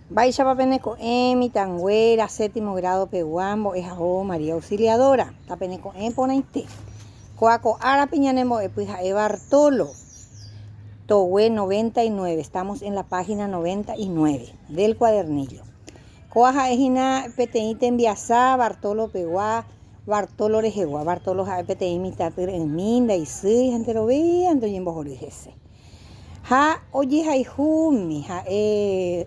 Mba'éichapa peneko'ẽ mitãnguéra séptimo grado pegua mbo'ehao María Auxiliadora? Tapeneko'ẽ porãite. Kóa ko árape ñanembo'epy ha'e Bartolo, togue 99, estamos en la página 99 del cuadernillo. Kóa ha'e hína peteĩ tembiasa Bartolo pegua, Bartolo rehegua. Bartolo ha'e peteĩ mitã tyre'ỹmi, ndaisýi ha enterovéante oñembohory hese. Ha ojehayhúmi ha'e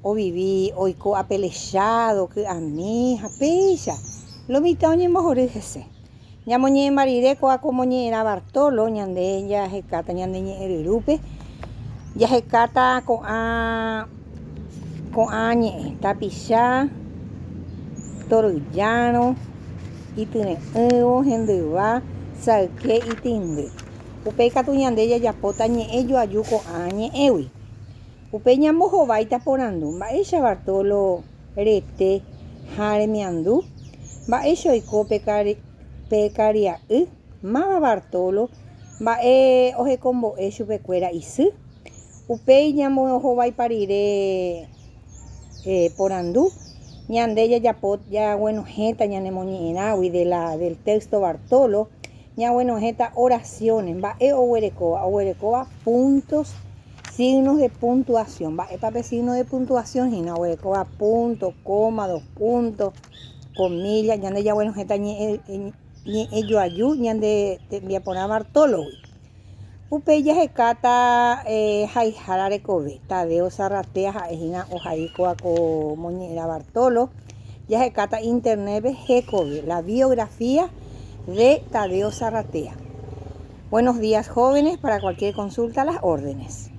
ovivi oiko apelechado, ky'ami ha péicha lo mitã oñembohory hese. Ñamoñe'ẽmba rire kóa ko moñe'ẽrã Bartolo ñande jahekáta ñande ñe'ẽ ryrúpe, jahekáta ko'ã ko'ã ñe'ẽ, tapicha, toryjárõ, ityre'ỹvo, hendyva, sayke, itĩndy. Upéi katu ñande jajapóta ñe'ẽ joaju ko'ã ñe'ẽgui. Upéi ñambohováita porandu, Mba'éicha Bartolo rete ha remiandu? Mba'éicha oiko pe karia'y? Máva Bartolo? Mba'e ohekombo'e chupekuéra isy? Upéi ñambohováipa rire porandu, ñande jajapo jaguenohẽta ñanemoñe'ẽrãgui de la del texto Bartolo Ñaguenohẽta oraciones, mba'e oguerekóva, oguerekóva puntos, signos de puntuación. Mba'épa pe signo de puntuación hína? Oguerekóva punto, coma, dos puntos, comilla. Ñande jaguenohẽta ñe'ẽ, ñe'ẽ joaju ñande tembiaporã Bartolo-gui. Upéi jahekáta haihára rekove, Tadeo Zarratea ha'e hína ohai kóva ko moñe'ẽrã Bartolo, jahekáta internet-pe hekove, la biografía de Tadeo Zarratea. Buenos días jóvenes, para cualquier consulta a las órdenes.